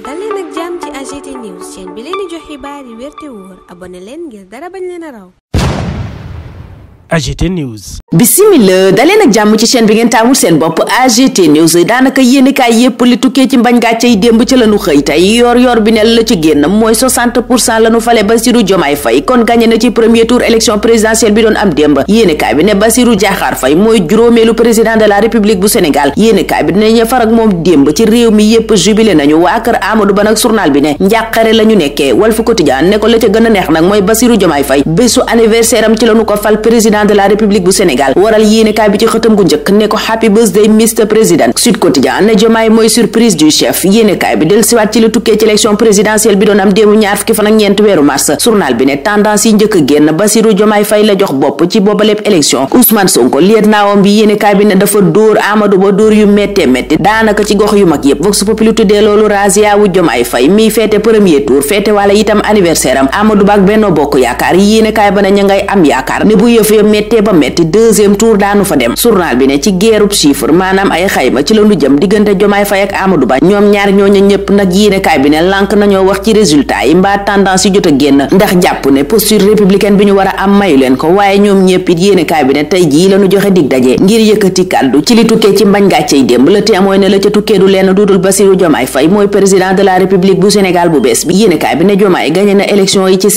dal leen ak jàmm ci AGT News chaîne bi leen di jox xibaar yi wér te wóor abonné leen ngir dara bañ leen a raw. AGT News. Bismillah daleen ak jàmm ci chaîne bi ngeen taamul seen bopp AGT News daanaka yéenekaay yépp li tukkee ci mbañ gàcce yi démb ca lañu xëy tey yor bi ne la ci génn mooy 60% lañu fale Bassirou Diomaye Faye kon gagné na ci premier tour élection présidentielle bi doon am démb. yéenekaay bi ne Bassirou Diakhar Faye mooy juróomeelu président de la république bu Sénégal. yéenekaay bi dinañu far ak moom démb ci réew mi yépp jubilé nañu waa kër Amadou Ba nag journal bi ne njàqare la ñu nekkee Walf Quotidien ne ko la ca gën a neex nag mooy Bassirou Diomaye Faye bésu anniversaire am ci lañu ko fal président de la république bu Sénégal waral yéenekaay bi ci xëtam gu njëkk ne ko happy birthday Mr Président. Sud Quotidien ne Diomaye mooy surprise du chef. yéenekaay bi del siwaat ci lu tukkee ci élection présidentielle bi doon am démb ñaar fukki fan ak ñeent weeru mars. journal bi ne tendance yi njëkk a génn Bassirou Diomaye Faye la jox bopp ci booba lépp élection. Ousmane Sonko liet naawam bi yéenekaay bi ne dafa dóor Amadou Ba dóor yu méttee métti daanaka ci gox yu mag yépp. Vox Populi tuddee loolu razzia wu Diomaye Faye mi féete premier tour féete wala itam anniversaire am Amadou Ba ak Benno Bokk Yaakaar. yéenekaay ba ne ña ngay am yaakaar ne bu yëf ya méttee ba métti deuxième tour daanu fa dem. journal bi ne ci guerrub chiffre maanaam ay xayma ci la lu jëm diggante Diomaye Faye ak Amadou Ba ñoom ñaar ñooñu ñëpp nag yéenekaay bi ne lànk nañoo wax ci résultat yi mbaa tendance yi jot a génn ndax jàpp ne posture républicaine bi ñu war a am mayu leen ko waaye ñoom ñëpp it yéenekaay bi ne tey jii lañu joxe dig daje ngir yëkkati kàddu ci li tukkee ci mbañ gàccey démb Le Témoin ne la ca tukkee du leen dudul Bassirou Diomaye Faye mooy président de la république bu Sénégal bu bees bi. yéenekaay bi ne Diomaye gagné na élection yi ci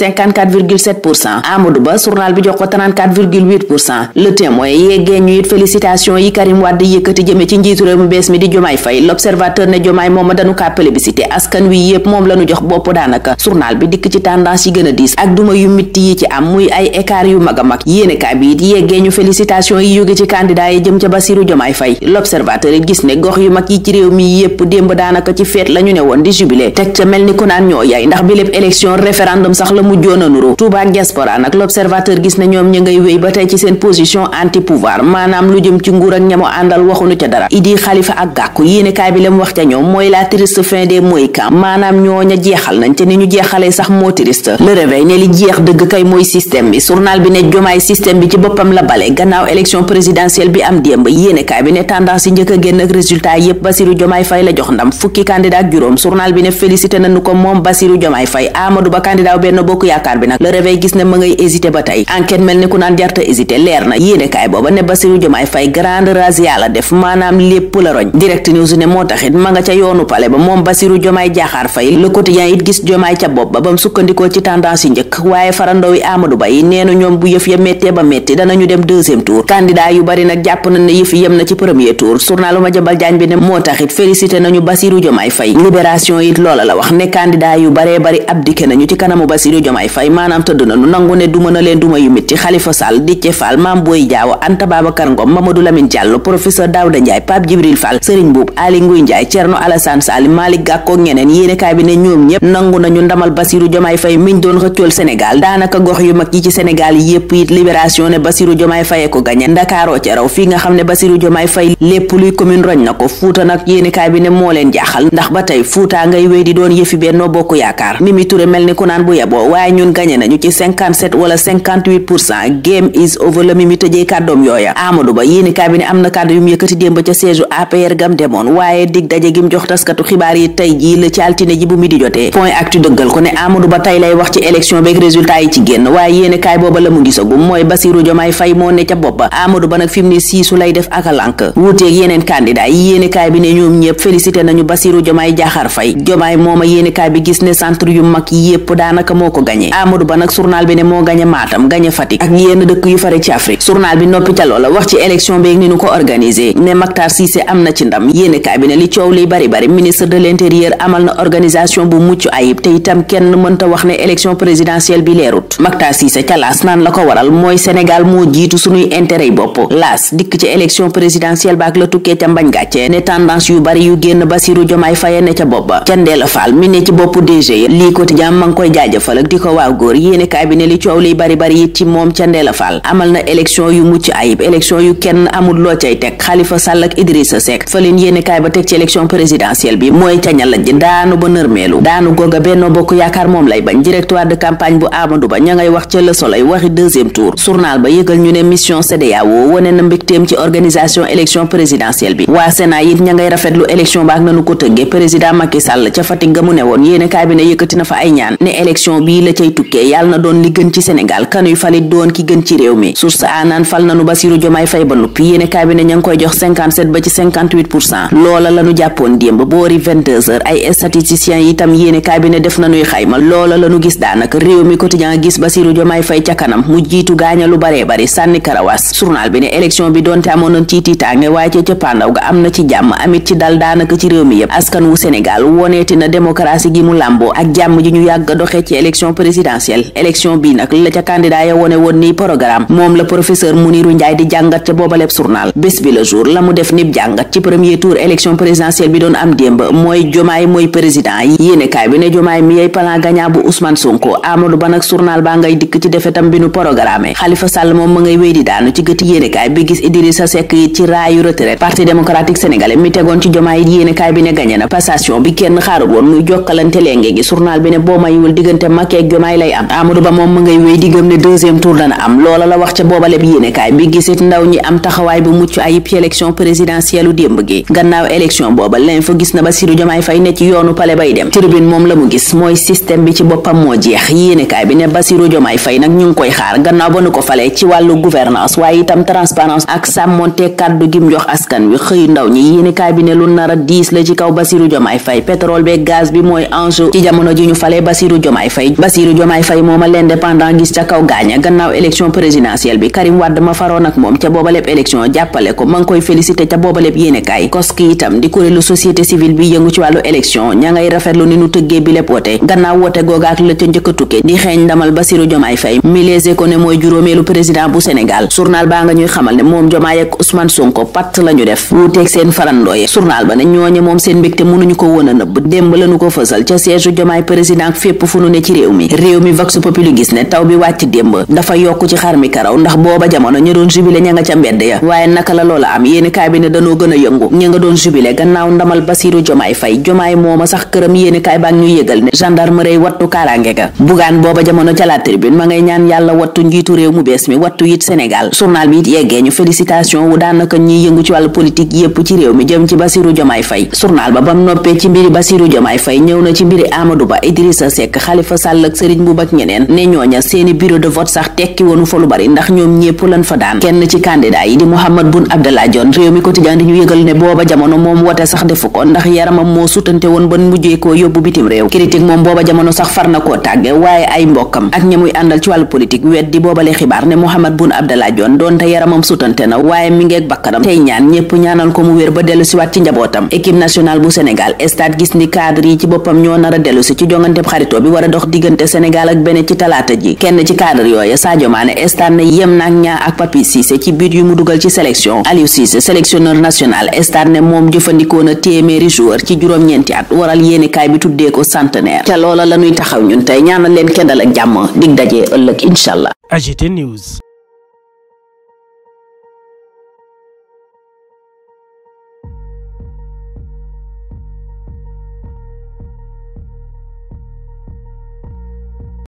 54,7%. Amadou Ba journal bi jox ko 34,8%. Le Témoin yeggee ñu it félicitation yi Karim Wade yëkkati jëme ci njiitu réew mu bees mi di Diomaye Faye. L'Observateur ne Diomaye mooma dañu kaa plébiscité askan wi yépp moom lañu jox bopp daanaka. journal bi dikk ci tendance yi gën a diis ak duma yu mitti yi ci am muy ay écart yu mag a mag. yéenekaay bi it yeggee ñu félicitation yi jóge ci candidat yi jëm ca Bassirou Diomaye Faye. L'Observateur it gis ne gox yu mag yi ci réew mi yépp démb daanaka ci feet lañu ne woon di jubilé teg ca mel ni ku naan ñoo yaay ndax bi lépp élection référendum sax la mujjoon a nuru. Touba ak diaspora nag L'Observateur gis ne ñoom ña ngay wéy ba tey ci seen position anti pouvoir maanaam lu jëm ci nguur ak ñamo àndal waxuñu ca dara. Idi Khalifa ak Gakou yéenekaay bi lem wax ca ñoom mooy la triste fin des Mohicans maanaam ñooña jeexal nañ te ni ñu jeexalee sax moo triste. Le Réveil ne li jeex dëgg kay mooy système bi. journal bi ne Diomaye système bi ci boppam la bale gannaaw élection présidentielle bi am démb. yéenekaay bi ne tendance yi njëkk a génn ak résultat yépp Bassirou Diomaye Faye la jox ndam fukki candidat ak juróom. journal bi ne félicité nañu ko moom Bassirou Diomaye Faye. Amadou Ba candidat Benno Bokk Yaakaar bi nag Le Réveil gis ne ma ngay hésité ba tey enquête mel ni ku naan jarta hésité leer na. yéenekaay booba ne Bassirou Diomaye Faye grande razzia la def maanaam lépp la roñ. Direct News ne moo taxit ma nga ca yoonu pale ba moom Bassirou Diomaye Diakhar Faye. Le Quotidien it gis Diomaye ca bopp ba bam sukkandikoo ci tendance yi njëkk waaye farandowi Amadou Ba yi neenu ñoom bu yëf ya méttee ba métti danañu dem deuxième tour. candidat yu bari nag jàpp nañ ne yëf yem na ci premier tour. journalu Madiambal Diagne bi ne moo taxit félicité nañu Bassirou Diomaye Faye. Libération it loola la wax ne candidat yu baree bari abdiqué nañu ci kanamu Bassirou Diomaye Faye maanaam tëdd nañu nangu ne duma na leen duma yu métti. Khalifa Sall, Déthié Fall, Mame Boye Diao, Anta Babacar Ngom, Mamadou Lamine Diallo, professeur Daouda Ndiaye, Pape Djibril Fall, Serigne Mboup, Aly Ngouille Ndiaye, Thierno Alassane Sall, Malick Gakou ñeneen. yéenekaay bi ne ñoom ñépp nangu nañu ndamal Bassirou Diomaye Faye miñ doon xëccool Sénégal daanaka gox yu mag yi ci Sénégal yépp it Libération ne Bassirou Diomaye Faye ko gañe Ndakaaroo ca raw fii nga xam ne Bassirou Diomaye Faye lépp luy commune roñ na ko. Fuuta nag yéenekaay bi ne moo leen jaaxal ndax ba tey Fuuta ngay wéy di doon yëfi Benno Bokk Yaakaar. Mimi Touré mel ni ku naan bu yeboo waaye ñun gañe nañu ci 57 wala 58%. game is over la Mimi tëjee kàddoom yooya. Amadou Ba yéenekaay bi ne am na kàddu yu mu yëkkati démb ca siège APR gam demoon waaye dig daje gi mu jox taskatu xibaar yi tey jii la ci altine ji bu mi di jotee. Point Actu dëggal ko ne Amadou Ba tey lay wax ci élection beeg résultat yi ci génn waaye yéenekaay booba la mu gisagum mooy Bassirou Diomaye Faye moo ne ca bopp ba. Amadou Ba nag fi mu ne siisu lay def ak a lànk wuuteeg yeneen candidat yi. yéenekaay bi ne ñoom ñëpp félicité nañu Bassirou Diomaye Diakhar Faye. Diomaye mooma yéenekaay bi gis ne centre yu mag yépp daanaka moo ko gañe. Amadou Ba nag journal bi ne moo gañe Matam gañe Fatick ak yenn dëkk yu fare ci Afrique. journal bi noppi ca loola wax ci élection beeg ni nu ko organisé ne Mactar Cissé am na ci ndam. yéenekaay bi ne li coow liy bari bari ministre de l'intérieur amal na organisation bu mucc ayib te itam kenn mënta wax ne élection présidentielle bi leerut. Mactar Cissé ca laas naan la ko waral mooy Sénégal moo jiitu sunuy intérêt yi bopp. laas dikk ci élection présidentielle baak la tukkee ca mbañ gàcce ne tendance yu bari yu génn Bassirou Diomaye Faye ne ca bopp ba. ca Ndeela Fall mi ne ci boppu DG lii Quotidien ma ngi koy jaajëfal ak di ko waaw góor. yéenekaay bi ne li coow liy bari bari it ci moom ca Ndeela Fall Sall amal na élection yu mucc ayib élection yu kenn amul loo cay teg Khalifa Sall ak Idrissa Seck fa leen yéenekaay ba teg ci élection présidentielle bi mooy caña laj daanu ba nërmeelu daanu googa Benno Bokk Yaakaar moom lay bañ directoire de campagne bu Amadou Ba ña ngay wax ca Le Soleil waxi deuxième tour journal ba yëgal ñu ne mission CEDEAO wone na mbégteem ci organisation élection présidentielle bi waa Sénat it ña ngay rafetlu élection ba ak nanu ko tëggee président Macky Sall ca Fatick ga mu ne woon yéenekaay bi ne yëkkati na fa ay ñaan ne élection bii la cay tukkee yàlla na doon li gën ci Sénégal kanuy falit doon ki gën ci réew mi source aanaan fal nanu Bassirou Diomaye Faye ba noppi yéenekaay bi ne ña ngi koy jox 57 ba ci 58%. loola lañu jàppoon démb boori 22h ay statisticiens itam yéenekaay bi ne def nanuy xayma loola lañu gis daanaka réew mi quotidien gis Bassirou Diomaye Faye ca kanam mu jiitu gaaña lu baree bari sànni karawaas journal bi ne élection bi doonte amoon nañ ci tiitaange waaye ca cëppaandaw ga am na ci jàmm amit ci dal daanaka ci réew mi yépp askan wu Sénégal woneeti na démocratie gi mu làmboo ak jàmm ji ñu yàgg doxee ci élection présidentielle élection bi nag la ca candidat ya wone woon ni programme moom la professeur Mounirou Ndiaye di jàngat ca boobaleb journal bés bi le jour la mu def nib jàngat ci premier tour élection présidentielle bi doon am démb mooy Diomaye mooy président yi yéenekaay bi ne Diomaye mi yey plan gagnant bu Ousmane Sonko Amadou Ba nag journal baa ngay dikk ci defetam bi nu programme Khalifa Sall moom ma ngay wéy di daanu ci gëti yéenekaay bi gis Idrissa Seck it ci raayu retraite parti démocratique sénégalais mi tegoon ci Diomaye it yéenekaay bi ne gañe na passation bi kenn xaarul woon muy jokkalante lenge gi journal bi ne boo mayiwul diggante Macky ak Diomaye lay am Amadou Ba moom ma ngay wéy di gëm ne deuxième tour dana am loola la wax ca boobaleb yéenekaay bi gisit ndaw ñi am taxawaay bu mucc ayib ci élection présidentielle u démb gi gannaaw élection booba lañ fa gis na Bassirou Diomaye Faye ne ci yoonu pale bay dem tribune moom la mu gis mooy système bi ci boppam moo jeex yéenekaay bi ne Bassirou Diomaye Faye nag ñu ngi koy xaar gannaaw ba nu ko falee ci wàllu gouvernance waaye itam transparence ak sàmmonte kàddu gim jox askan wi xëy ndaw ñi yéenekaay bi ne lu nar a diis la ci kaw Bassirou Diomaye Faye pétrole beeg gaz bi mooy enjeu ci jamono ji ñu falee Bassirou Diomaye Faye mooma l'indépendant gis ca kaw gaaña gannaaw élection présidentielle bi Karim Wade ma faroon ak moom ca boobaleb élection jàppale ko ma ngi koy félicité ca boobaleb yéenekaay koski itam di kuréelu société civile bi yëngu ci wàllu élection ña ngay rafetlu ni nu tëggee bi lépp wote gannaaw wote googa ak la ca njëkk a tukke di xeeñ ndamal Bassirou Diomaye Faye mi Les Échos ne mooy juróomeelu président bu Sénégal journal baa nga ñuy xamal ne moom Diomaye ak Ousmane Sonko patt lañu def wuuteeg seen farandooye journal ba ne ñooñe moom seen mbégte mënuñu ko woon a nëbb démb lañu ko fësal ca siège Diomaye président fépp fu nu ne ci réew mi Vox Populi gis ne taw bi wàcc démb dafa yokk ci xar mi karaw ndax booba jamono ñu doon jubilé ña nga ca mbedd ya waaye naka la loola am yéenekaay bi ne danoo gën a yëngu ña nga doon jubilé gannaaw ndamal Bassirou Diomaye Faye Diomaye mooma sax këram yéenekaay baa ngi ñu yëgal ne gendarmerie wattu kaaraange ga bugaan booba jamono ca la tribune ma ngay ñaan yàlla wattu njiitu réew mu bees mi wattu it Sénégal journal bi it yeggee ñu félicitation wu daanaka ñiy yëngu ci wàllu politique yépp ci réew mi jëm ci Bassirou Diomaye Faye journal ba bam noppee ci mbiri Bassirou Diomaye Faye ñëw na ci mbiri Amadou Ba Idrissa Seck Khalifa Sall ak Serigne Mboup ak ñeneen ne ñooña seeni bureau de vote sax tekki woonu fa lu bari ndax ñoom ñépp lan fa daan kenn ci candidat yi di Mahammed Boun Abdallah Dionne réew mi quotidien di ñu yëgal ne booba jamono moom wote sax defu ko ndax yaramam moo sutante woon ban mujjee koo yóbbu bitim réew critique moom booba jamono sax far na koo tàgge waaye ay mbokkam ak ña muy àndal ci wàllu politique weddi boobale xibaar ne Mahammed Boun Abdallah Dionne doonte yaramam sutante na waaye mi ngeeg bakkanam tey ñaan ñépp ñaanal ko mu wér ba dellu si waat ci njabootam équipe nationale bu Sénégal stade gis ni cadre yi ci boppam ñoo nar a dellu si ci jonganteb xaritoo bi war a dox diggante Sénégal ak Bénin ci talaata ji kenn ci cadre yooya Sadio Mané stade ne yem naag ñaa ak Papi Cissé ci but yu mu dugal ci sélection Aliou Cissé sélectionneur national stade ne moom jëfandikoo na téeméeri joueur ci juróom-ñeenti at waral yéenekaay bi tuddee ko centenaire ca loola la ñuy taxaw ñun tey ñaanal leen kendal ak jàmm dig dajee ëllëg inshallah. AGT News.